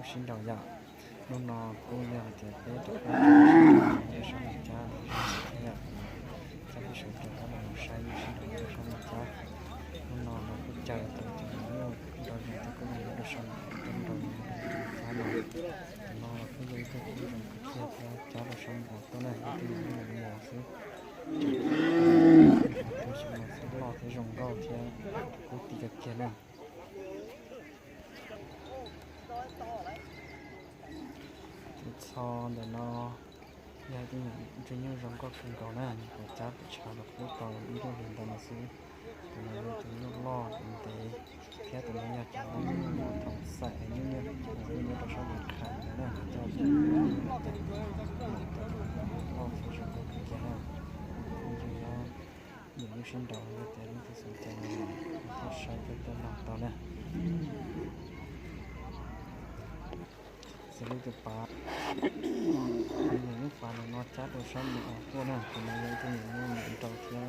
Sib nraus yom. Hnub no kuj yog hais tias peb rov qab rau sab Moos Cab los zoo thiab yom. Coj peb sawv daws rov qab los saib sib nraus rau sab Moos Cab. Hnub no los kuj caw tau cov me nyuam nrog yus thiab kuj los rau sab Moos Cab nraus rau Moos Cab no. Tus no los kuj yog ib tug tub zoo kawg kiag thiab cab rau sab Moos Cab tuaj na, ib tug me nyuam mos xwb. Tus xyoo no xwb loj thiab zoo nkauj thiab kub ti kawg kiag na. Tus txho ntawm no yog ib tug me nyuam ntsej nyuj zoo nkauj kawg nkaus na, nyuam qhuav cab pes tsawg los kuj tau ib lub hlis ntawd no xwb. Tus no yog tus nyuj loj ntev thiab tus no yog cov nyuj thaum xaim nyuj nyuj nyob rau sab Moos Cab ntawd na, coj los cab, loj thiab zoo nkauj kawg kiag na. Yog nyob, yog nyob sib nraus yog tias leej twg xav cab no los tuaj saib thiab tuaj noj tau na. Xws li tus pav, tus nyuam nyuj pav no cab rau sab Moos Cab tuaj na, tus no yog ib tug nyuam nyuj nyiam nraus thiab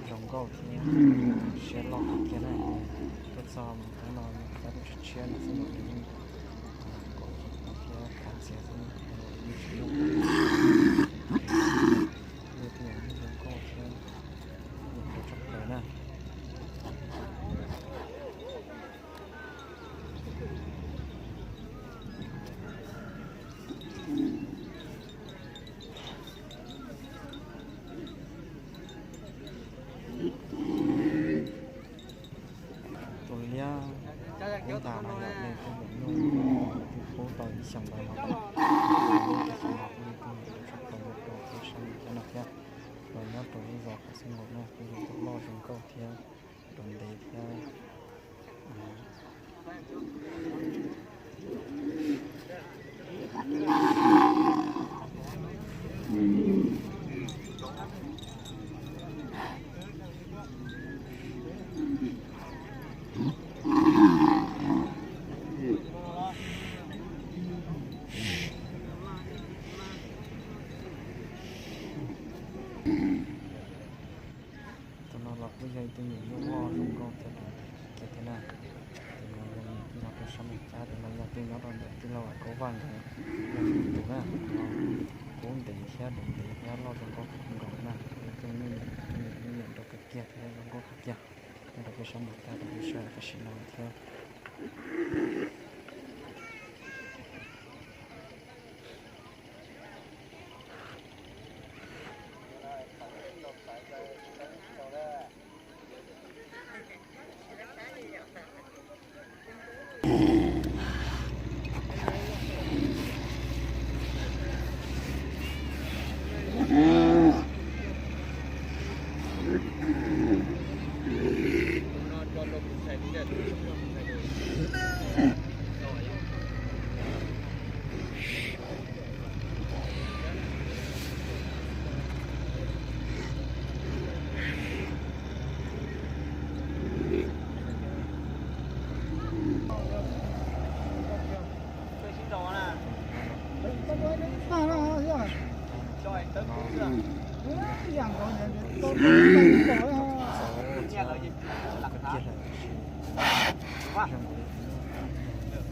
zoo nkauj thiab siab loj kawg kiag na. Tuaj txog Moos Cab no cab rau tshiab tshiab no xwb los nws yeej kom thiab khav ntxias xwb, nws tsis muaj, yog tus nyuam nyuj zoo nkauj thiab nyiam nraus tshaj plaws na. Tus liab ub ntas no yog tus nyuam nyuj twb pub tau ib xyoos ntawd no lawm. Tus nyuam nyuj tus xyoo no kuj yog tus nyuam nyuj tshaj plaws nyob rau peb sab Moos Cab no thiab. Los nyob rau lub zos Qhov Xeeb Nkaus no kuj yog tus loj zoo nkauj thiab nraus ntev thiab. Tus no los kuj yog ib tug nyuam nyuj loj zoo nkauj thiab nraus ntev kawg kiag thiab na. Tus no yog nyob rau sab Moos Cab, tus no yog tus nyob rau ntawm tij laug Kaub Vaj nkawd yog tus na. Tus no kub ntev thiab nraus ntev thiab loj zoo nkauj kawg nkaus na. Yog ib tug nyuj nyiam, ib tug nyuam nyuj nyiam nraus kawg kiag thiab zoo nkauj kawg kiag. Nyob rau peb sab Moos Cab rau peb sawv tam sim no thiab.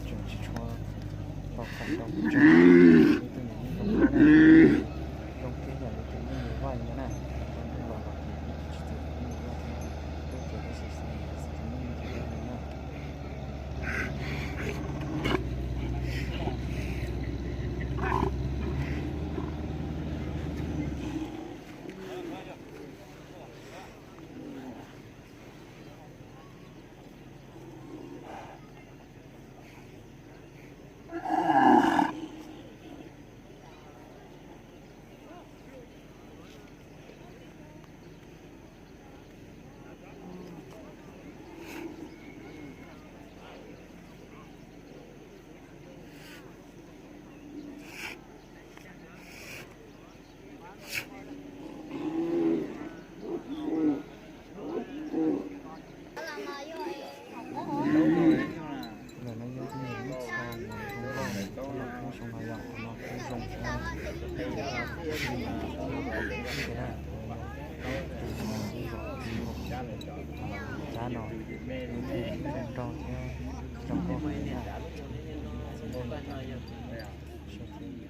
Tseem tsis tshua tau khoom rau tus tsev, ib tug nyuam nyuj zoo nkauj na, zoo kiag yam li tus nyuj nus vaj ntawd na. Tau ntuj los los ces kuj tsis txawj tus nyuj nus vaj thiab, tub ces kuj xis xis xis tus nyuj nus vaj na. Ntawm no yog ib tug nyuam nyuj txho uas zoo nkauj, tus no kuj zoo no yom, tus no kuj zoo thiab, tus no kuj zoo, tus no kuj zoo, cab no, zoo nraug thiab zoo nkauj heev na. Txawm no yog,